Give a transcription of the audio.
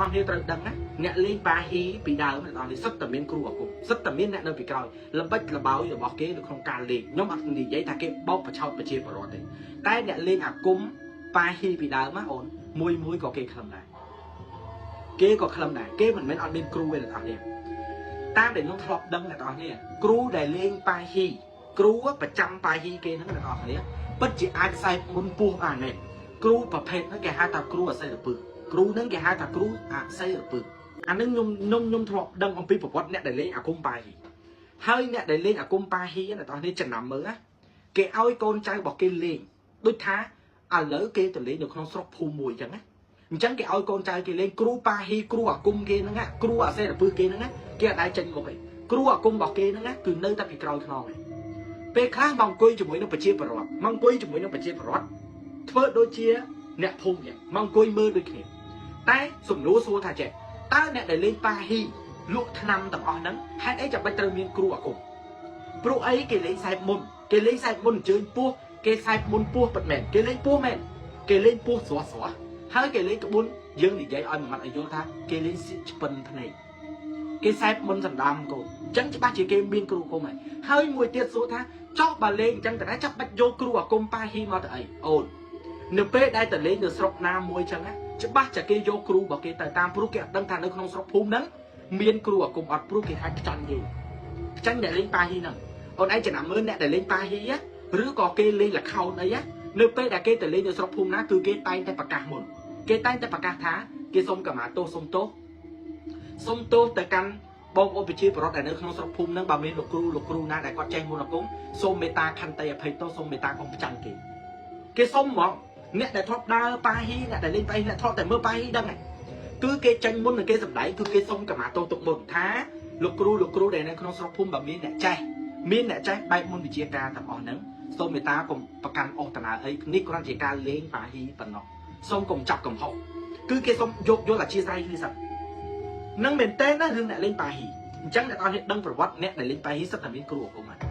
អស់គ្នាត្រូវដឹងណាអ្នកលេងប៉ាហ៊ីពីដើមអ្នកទាំងអស់គ្នាសិតតែមានគ្រូអាគមសិតតែមានអ្នកនៅពីក្រោយល្បិចល្បោយរបស់គេនៅក្នុងការលេងខ្ញុំអត់និយាយថាគេបោកបញ្ឆោតប្រជាពលរដ្ឋទេតែអ្នកលេងអាគមប៉ាហ៊ីពីដើមណាអូនមួយមួយក៏គេខ្លឹមដែរគេក៏ខ្លឹមដែរគេមិនមែនអត់មានគ្រូទេអ្នកទាំងអស់គ្នាតាមដែលខ្ញុំធ្លាប់ដឹងអ្នកទាំងអស់គ្នាគ្រូដែលលេងប៉ាហ៊ីគ្រូប្រចាំប៉ាហ៊ីគេហ្នឹងអ្នកទាំងអស់គ្នាពិតជាអាចខ្សែមុនពោះបានទេគ្រូប្រភេទហ្នឹងគេហៅថាគ្រូអសិរពឹសគ្រូហ្នឹងគេហៅថាគ្រូអសិរពឹសអាហ្នឹងខ្ញុំខ្ញុំខ្ញុំធ្លាប់ដឹងអំពីប្រវត្តិអ្នកដែលលេងអាគមប៉ាហ៊ីហើយអ្នកដែលលេងអាគមប៉ាហ៊ីអ្នកទាំងអស់គ្នាចំណាំមើលណាគេឲ្យកូនចៅរបស់គេលេងដូចថាឥឡូវគេទៅលេងនៅក្នុងស្រុកភូមិមួយអញ្ចឹងណាអញ្ចឹងគេឲ្យកូនចៅគេលេងគ្រូប៉ាហ៊ីគ្រូអាគមគេហ្នឹងណាគ្រូអសិរពឹសគេហ្នឹងណាគេអត់ដែរចេញមុខទេគ្រូអាគមរបស់គេហ្នឹងណាគឺនៅតែពីក្រោយខ្នងឯងពេលខ្លះមកអង្គុយជាមួយនឹងប្រជាពលរដ្ឋមកអង្គុយជាមួយនឹងប្រជាពលរដ្ឋធ្វើដូចជាអ្នកភូមិអញ្ចឹងមកអង្គុយមើលដូចគ្នាតែសំណួរសួរថាចេះតើអ្នកដែលលេងប៉ាហ៊ីលក់ថ្នាំទាំងអស់ហ្នឹងហេតុអីចាំបាច់ត្រូវមានគ្រូអាគមព្រោះអីគេលេងខ្សែមុនគេលេងខ្សែមុនអញ្ជើញពោះគេខ្សែមុនពោះពិតមែនគេលេងពោះមែនគេលេងពោះស្រស់ស្រស់ហើយគេលេងក្បួនយើងនិយាយឲ្យមួយម៉ាត់ឲ្យយល់ថាគេលេងឆ្ពិនភ្នែកគេខ្សែមុនសណ្ដាមកូនអញ្ចឹងច្បាស់ជាគេមានគ្រូអាគមហើយហើយមួយទៀតសួរថាចោះបើលេងអញ្ចឹងតើចាប់បាច់យកគ្រូអាគមប៉ាហ៊ីមកទៅអីអូននៅពេលដែលទៅលេងនៅស្រុកណាមួយអញ្ចឹងណាច្បាស់ជាគេយកគ្រូរបស់គេទៅតាមព្រោះគេអត់ដឹងថានៅក្នុងស្រុកភូមិហ្នឹងមានគ្រូអាគមអត់ព្រោះគេអាចខ្ចាញ់គេខ្ចាញ់អ្នកលេងប៉ាហ៊ីហ្នឹងអូនឯងចំណាំមើលអ្នកដែលលេងប៉ាហ៊ីឬក៏គេលេងល្ខោនអីណានៅពេលដែលគេទៅលេងនៅស្រុកភូមិណាគឺគេតែងតែប្រកាសមុនគេតែងតែប្រកាសថាគេសុំកម្មាទោសសុំទោសសុំទោសទៅកាន់បងប្អូនប្រជាពលរដ្ឋដែលនៅក្នុងស្រុកភូមិហ្នឹងបើមានលោកគ្រូលោកគ្រូណាដែលគាត់ចេះមន្តអាគមសូមមេត្តាខន្តីអភ័យទោសសូមមេត្តាកុំប្រច័នគេគេសុំហ្មងអ្នកដែលធ្លាប់ដើរប៉ាហ៊ីអ្នកដែលលេងប៉ាហ៊ីអ្នកធ្លាប់តែមើលប៉ាហ៊ីដឹងហើយគឺគេចេញមុននឹងគេសម្ដែងគឺគេសុំកម្មាទោសទុកមុនថាលោកគ្រូលោកគ្រូដែលនៅក្នុងស្រុកភូមិបើមានអ្នកចេះមានអ្នកចេះបែបមុនវិជាការទាំងអស់ហ្នឹងសូមមេត្តាកុំប្រកាន់អស់តណើអីនេះគ្រាន់ជាការលេងប៉ាហ៊ីប៉ុណ្ណោះសូមកុំចាប់កំហុសគឺគេសូមយកយល់អធិស្ឋានគ្នាសិននឹងមែនតើណារឿងអ្នកលេងប៉ាហ៊ីអញ្ចឹងអ្នកអត់ដឹងប្រវត្តិអ្នកដែលលេងប៉ាហ៊ីសិតតែមានគ្រូអាគមហើយ។